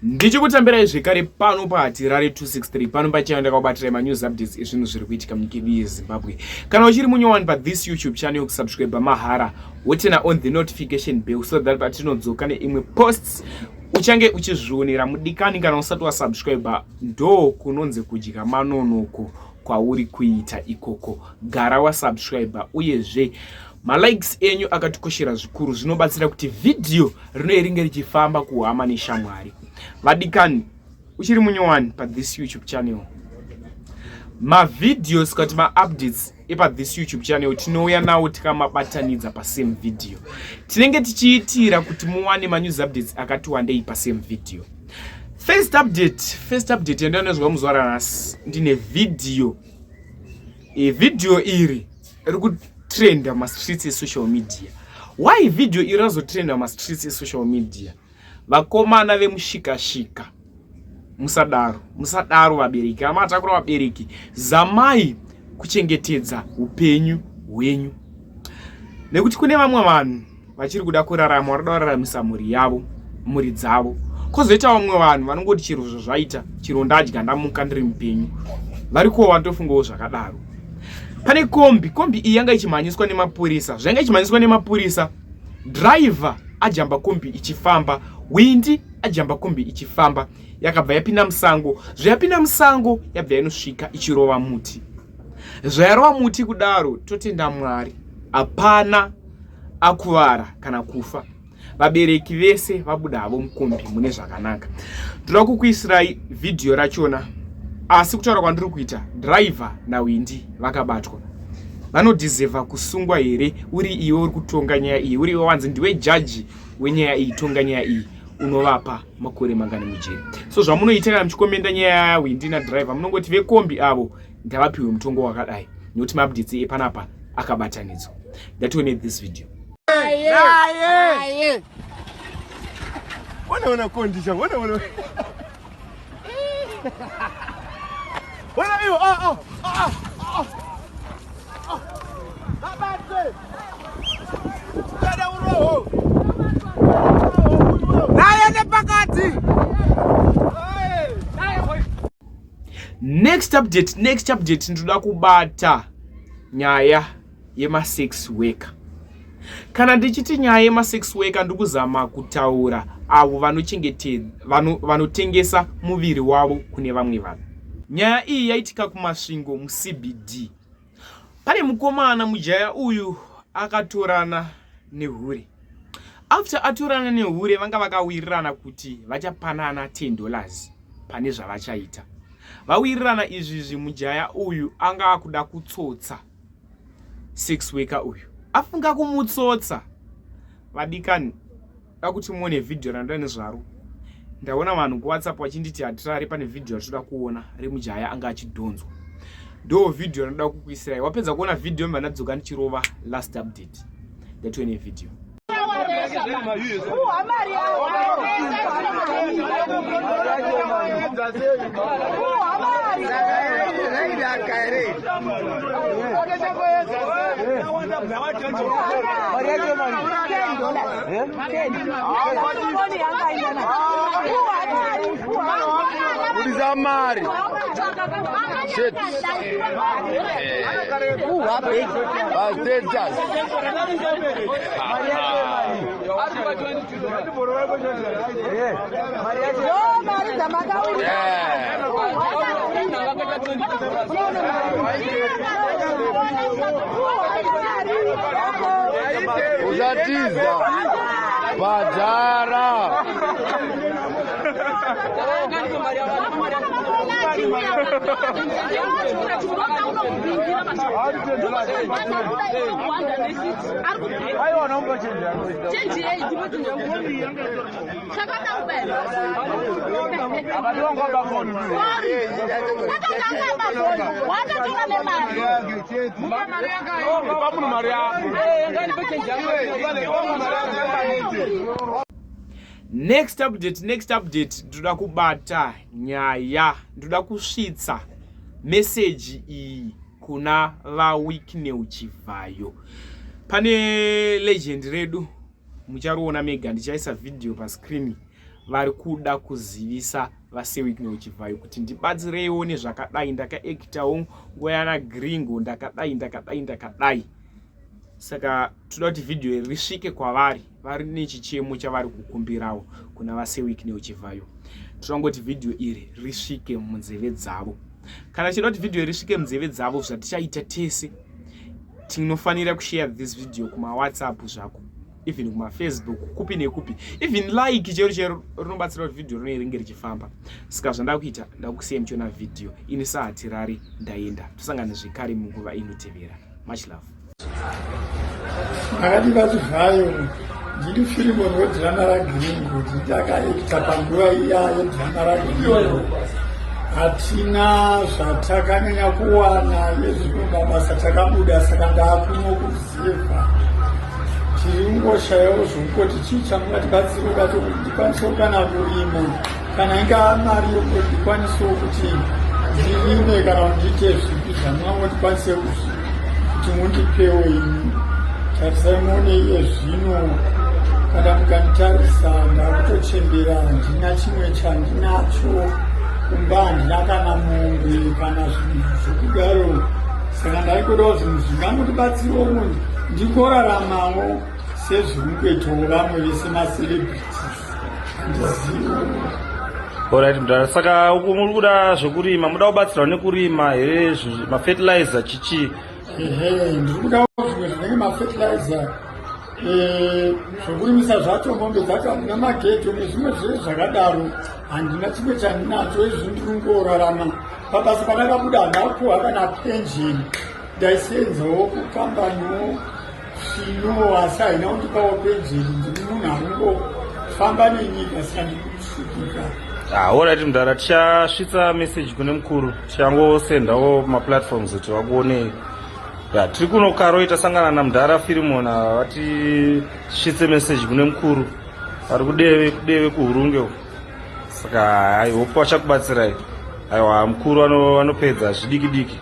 Ndichikutambirai zvekare pano paHatirare 263 pano pachannel ndakakubatirai manews updates ezvinhu zviri kuitika munyika yedu yeZimbabwe. Kana uchiri munyowani pathis YouTube channel kusubscribe mahara wotena on the notification bell so that patinodzoka neimwe posts uchange uchizvionera. Mudikani, kana usati wasubscribe, ndo kunonzi kudya manonoko kwauri kuita ikoko. Gara wasubscribe, uyezve malikes enyu akatikoshera zvikuru, zvinobatsira kuti vhidhiyo rino ringe richifamba kuhama neshamwari. Vadikani, uchiri munyowani pathis YouTube channel, mavideos kati maupdates epathis YouTube channel tinouya nawo tikamabatanidza pasame video. Tinenge tichiitira kuti muwane manews updates akati wandei pasame video. First update, first update yandanozwa muzuva ranhasi, ndine vhidhiyo. Vhidhiyo iri riri kutrenda mastreets esocial media. Why vhidhiyo iri razotrenda mastreets esocial media? Vakomana vemushikashika, musadaro, musadaro vabereki. Amatakura vabereki, zamai kuchengetedza upenyu hwenyu, nekuti kune vamwe vanhu vachiri kuda kurarama, varikuda kuraramisa mhuri yavo, mhuri dzavo. Kwozoita vamwe vanhu vanongoti chiro zvazvaita, chiro ndadya, ndamuka ndiri mupenyu. Varikowo vanotofungawo zvakadaro. Pane kombi, kombi iyi yanga ichimhanyiswa nemapurisa. Zvanga ichimhanyiswa nemapurisa, driver ajamba kombi ichifamba, windi ajamba kombi ichifamba, yakabva yapinda musango. Zvayapinda musango, yabva yanosvika ichirova muti. Zvayarova muti kudaro, totenda Mwari, hapana akuvara kana kufa. Vabereki vese vabuda havo mukombi mune zvakanaka. Ndoda kukuisirai vhidhiyo rachona, asi kutaura kwandiri kuita, driver nawindi vakabatwa. Vanodhizevha kusungwa here? Uri iwe uri kutonga nyaya iyi, uri iwe wanzi ndiwe jaji wenyaya iyi, tonga nyaya iyi, unovapa makore mangani mujeri? So zvamunoita kana muchikomenda nyaya yawindi nadriver, munongoti vekombi avo ngavapiwe mutongo wakadai, nekuti maupdates epanapa akabatanidzwa. Ngatione this video. Ona kondisha, ona ona. Ona iyo, ah ah ah ah. Babatse. Kada uroho. Naye nepakati. Next update, next update, ndinoda kubata nyaya yemasex worker. Kana ndichiti nyaya yemasex worker, ndikuzama kutaura avo vanotengesa vano muviri wavo kune vamwe vanhu. Nyaya iyi yaitika kuMasvingo muCBD. Pane mukomana, mujaya uyu akatorana nehure. After atorana nehure, vanga vakawirirana kuti vachapanana $10 pane zvavachaita. Vawirirana izvizvi, mujaya uyu anga akuda kutsotsa sex worker uyu, afunga kumutsotsa. Vadikani, da kuti muone vhidhiyo randoda nezvaro. Ndaona vanhu kuWhatsApp vachinditi, "Hatirare, pane vhidhiyo ratoda kuona remujaya anga achidhonzwa." Ndo vhidhiyo ranoda kukuisirai. Wapedza kuona vhidhiyo, mba ndadzoka ndichirova last update. Ndatione vhidhiyo. Budisa mari. Shit. Pastatus. Usatiza. Bhadhara. Next update, next update, ndoda kubata nyaya, ndoda kusvitsa meseji iyi kuna vaWicknell Chivhayo. Pane legend redu, muchariona mega, ndichaisa vhidhiyo pascreen. Vari kuda kuzivisa vaSir Wicknell Chivhayo kuti ndibatsireiwo nezvakadai, ndakaekitawo nguva yana Gringo, ndakadai ndakadai ndakadai. Saka toda kuti vhidhiyo iri risvike kwavari, vari nechichemo chavari kukumbirawo kuna vaSir Wicknell Chivhayo. Toda ngoti vhidhiyo iri risvike munzeve dzavo. Kana tichida kuti vhidhiyo risvike munzeve dzavo, zvatichaita tese tinofanira kushare this video kumawhatsapp zvako, even kumafacebook, kupi nekupi, even like chero chero rinobatsira kuti vhidhiyo rinoi ringe richifamba. Saka zvandava kuita, ndakusiya muchiona vhidhiyo ini sahatirari. Ndaenda, tosangana zvekare munguva inotevera. Much love. Makati vaChivhayo, ndiri Firimoni wedhirama raGringo. Ndakaekita panguva iya yedhirama raGringo. Hatina zvatakanyanya kuwana yezvino mabasa takabuda, saka ndaakuno kuzevha. Tiri kungoshayawo zvokungoti chii chamungatibatsiro kacho kuti ndikwanisewo kana kurima, kana ingaa mari yokuti ndikwanisewo kuti ndirime kana kuti ndiite zvipi zvamungangondikwanise kuti mundipewo ini. Tarisai muone, iye zvino kana mukanditarisa ndakutochembera, handina chimwe chandinacho kumba, handina kana mombe kana zvinhu zvokudaro. Saka ndaingodawo zvinhu zvingangondibatsirawo munhu ndikoraramawo sezviri kungoitawo vamwe vese macelebrities. Handizivo. Alright mudhara, saka uku muri kuda zvekurima, muda kubatsirwa nekurima here, mafertilizer chichi? Ehe, ndiri kudawo zvimwe zvinenge mafertilizer, zvokurimisa zvacho, mombe dzacho handina, magejo nezvimwe zvese zvakadaro. Handina chimwe chandinacho izvi, ndiri kungorarama pabasa pandakabuda. Handina kupuhwa kana pension. Ndaisenzawo kukambaniwo svino, asi haina kundipawo pension. Ndiri munhu aringofamba nenyika, saka ndikushupika. Ah, alright mudhara, tichasvitsa message kune mukuru, tichangosendawo maplatforms kuti vakuonei. Ya, tiri kuno Karoi, tasangana namudhara Firimona, vatisvitse message kune mukuru vari kudeve kudeve kuHurunge uko. Saka I hope vachakubatsirai. Aiwa, mukuru vanopedza zvidiki diki.